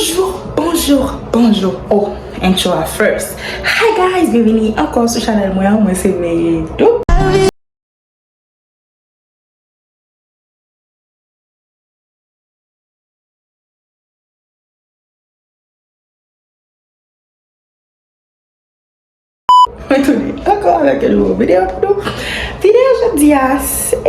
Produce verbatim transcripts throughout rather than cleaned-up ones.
Bonjou, bonjou, bonjou. Oh, intro a first. Hi guys, byenvini ankò sou chanèl mwen an. Mwen se Vedou. Mwen tounen ankò avèk yon nouvo videyo pou nou. Videyo jodi a, se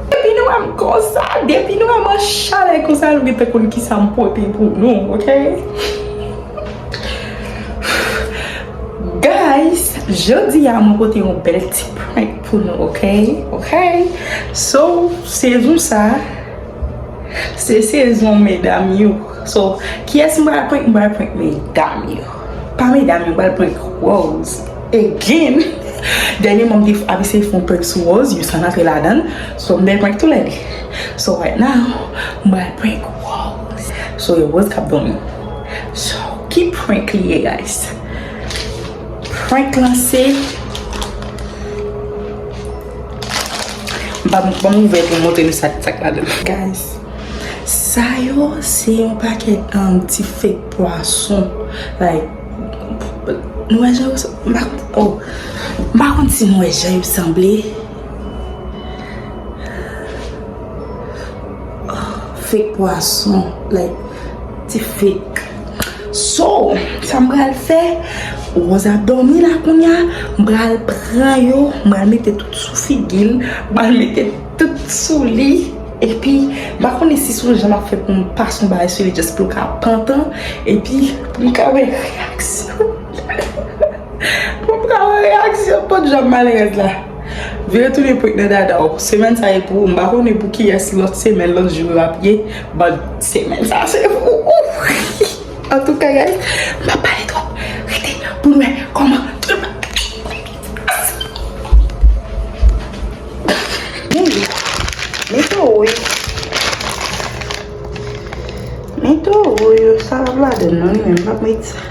depi nou wè m konsa, depi nou wè m an chalè konsa, nou gentan konn kisa m pote pou nou, oke? Guys, jodi a mwen pote yon bèl ti prank pou nou, oke? Oke? So, sezon sa, se sezon medam yo. So, kiyès m pral prank? M pral prank medam yo. Pa medam yo, m pral prank Rose. Again. Dènyèman, m te f- ap eseye fè yon prank sou Rose, yo san antre ladan l. So, m dèyè prank tou lè li. So, right now, m pral prank Rose. So, yo Rose k ap dòmi. So, ki prank li ye, guys? Prank lan se M pa, ban m ouvè pou m montre nou sa, sa k ladan. Guys, sa yo se yon pakèt um, ti fake pwason. Like, nou wè jan yo sa, m pa, oh, m pa konn si nou wè jan yo sanble. Oh, fake pwason, like, ti fake. So, sa m pral fè, Rose ap dòmi la kounye a, m pral pran yo, m pral mete tout sou figi l, m pral mete tout sou li, epi m pa konnen si se yon jan m ap fè pou m pase yon bagay sou li, just pou l ka pantan, epi pou m ka wè reyaksyon. Pou m ka wè reyaksyon, pot jan malerèz la. Vire tounen prank nan dada w. Semèn sa e pou ou. M pa konnen pou kiyès lòt semèn, lòt jou yo ap ye, but semèn sa se pou ou. Antouka, guys, m pa pale twòp. Rete pou n wè kòman. Men, men towo yo. Men towo yo, sa l ap ladan nan li menm, m ap met sa.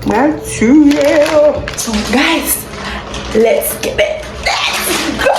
Mwen tiye yo. So, guys, let's get it. Let's go.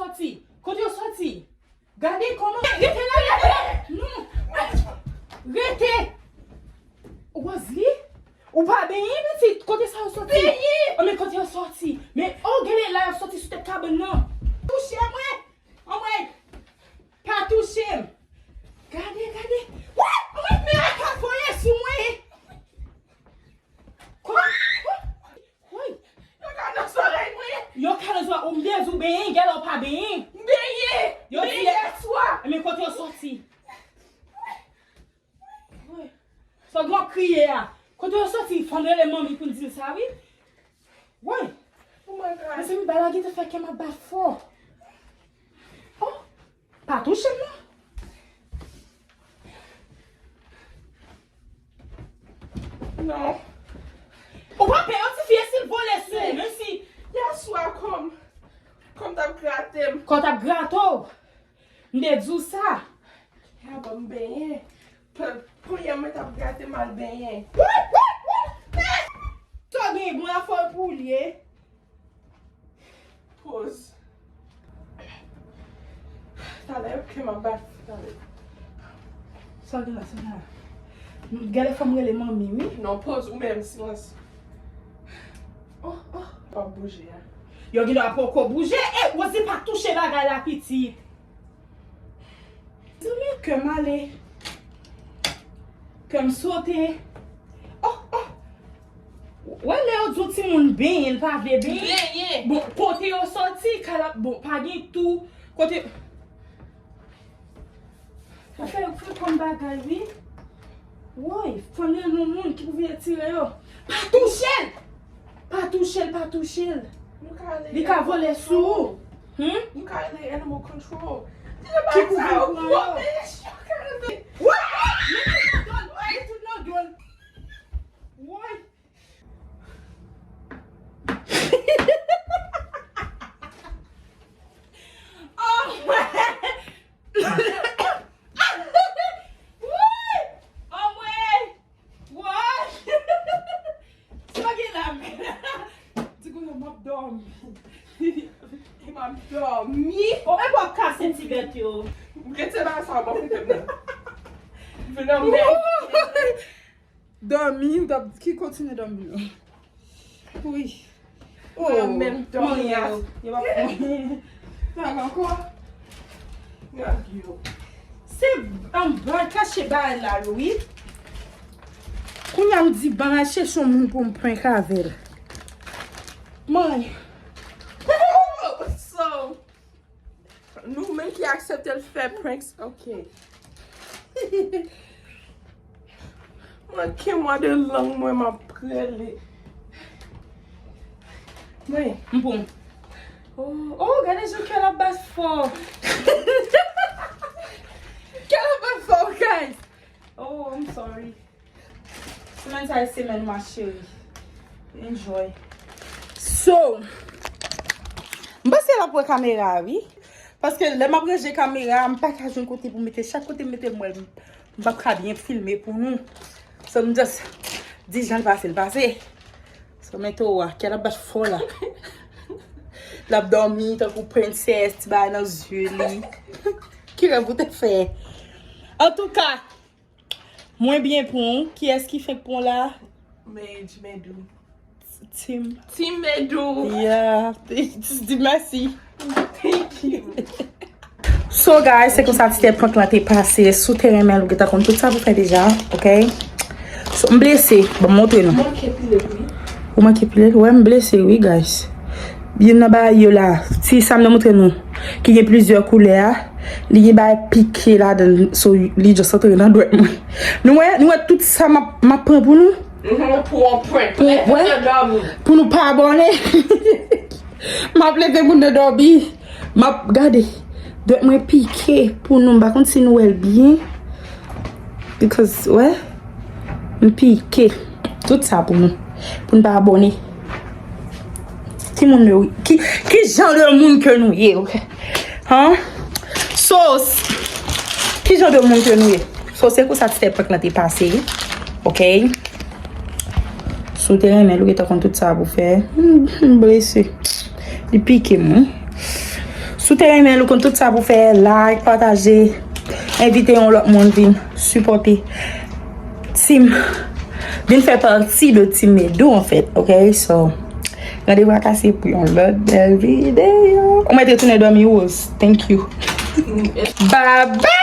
Sòti. Kote yo sòti? Gade kòman. Rete la, rete! Non! Rete! Rosalie, ou pa benyen, pitit? Kote sa yo sòti? Benyen! Oh, men kote yo sòti? Men, oh, gade la yo sòti sou tèt kabann nan. Touche mwen! Anmwey! Pa touche m! Gade, gade! Woy! Anmwey, men a ka voye sou mwen! Kò-, kò-, woy! Yo ka nan zòrèy mwen! Yo ka nan zòrèy ou, m te di w benyen, gèlè w pa benyen! M benyen! Yo di benyen yèswa! Men kote yo sòti? Sa w gen w ap kriye a? Kote yo sòti? Fò n rele manmi pou n di l sa, wi. Woy! Oh my God. Mezanmi, bagay la gentan fè kè m ap bat fò. Oh! Pa touche m, non. Non. Ou pa pè yon tifi e si l vole sou ou, menm si. Yèswa, kòm, kòm t ap grate m. Kò t ap grate w. M te di w sa. Ya ban m benyen. P-, panyen mwen t ap grate m al benyen. Sa gen bon afè pou l ye. Poz. Talè, kè m ap bat. Talè. Sa gen la, sa gen la. Gade, fò m rele manmi, wi. Non, poz ou menm, silans. Oh, oh. Pa bouje a. Yo gen dwa poko bouje. E, Rosie pa touche bagay la, pitit. Zanmi, kè m ale. Kè m sote. Oh, oh. Wè lè yo di yon timoun benyen, l pa vle benyen. Benyen. Bon, kote yo sòti, kalap, bon, pa gen tou. Kote. Ou fè, ou fè kòm bagay, wi. Woy, fò n rele yon moun ki pou vin retire yo. Pa touche l! Pa touche l, pa touche l. Nou ka ale. Li ka vole sou ou. Hmm? Nou ka ale animal control. Ki pou vin pran yo? Woy! Li tout nan dwòl, li tout nan dwòl. Woy! Oh! Woy! Anmwey! Woy! Sa gen la menm? Di kounye a m ap dòmi. M ap dòmi. Oh, e w ap kase ti bèt yo. Rete la sa, w ap fouke m nan. Vin nan men. Dòmi, m t ap ki kontinye dòmi yo. Wi. Oh, menm dòmi a. Yo pa fè. Sa ankò. Gad yo. Se anba kache bagay la, wi. Kounye a m di, ban al chèche yon moun pou m prank avè l. Mwen. So, nou menm ki aksepte l fè pranks, ok. Manke mwa de lang mwen, m ap rele. Mwen. M pou. Oh, oh, gade jan kè l ap bat fò. Kè l ap bat fò, guys. Oh, I'm sorry. Semèn sa e semèn ma chérie. Enjoy. So, m panse l ap wè kamera, wi. Paske lè m ap ranje kamera, m pa ka jwenn kote pou mete. Chak kote m mete, m wè l, m p ap ka byen filme pou nou. So, m just di jan l pase, l pase. So, men Towa, kè l ap bat fò la. L ap dòmi tankou prensès, ti bagay nan zye li. Ki rèv ou te fè? Antouka, mwen byen pran. Kiyès ki fenk pran la? Mej, Medou. Team. Team Medou. Yeah. Di mèsi. Thank you. So guys, se konsa ti tè prank lan te pase. Si w te renmen l, ou gentan konn tout sa pou fè deja, ok? So, m blese. Ban m montre nou. Manke pile wi. Ou manke pile? Wè, m blese wi, guys. Youn nan bagay yo la, ti sa m te montre nou, ki gen plizyè koulè a, li gen bagay pike ladan l, so li just antre nan dwèt mwen. Nou wè, nou wè tout sa m ap, m ap pran pou nou? Mhm, pou yon prank. Pou, wè, pou nou pa abòne. M ap leve moun nan dòmi. M ap gade. Dwèt mwen pike pou nou. M pa konn si nou wè l byen. Because, wè. M pike. Tout sa pou nou. Pou n pa abòne. Ki moun nou ye? Ki, ki jan de moun ke nou ye? Hein? So, s-, ki jan de moun ke nou ye? So, se konsa ti tè prank lan te pase. Ok? Si w te renmen l, ou gentan konn tout sa pou fè. M, m blese. Li pike m, wi. Si w te renmen l, ou konn tout sa pou fè, like, pataje, envite yon lòt moun vin sipòte team, vin fè pati de team Medou, an fèt, ok? So, randevou a kase pou yon lòt bèl videyo. Ou mèt retounen dòmi, Rose. Thank you. Bye bye!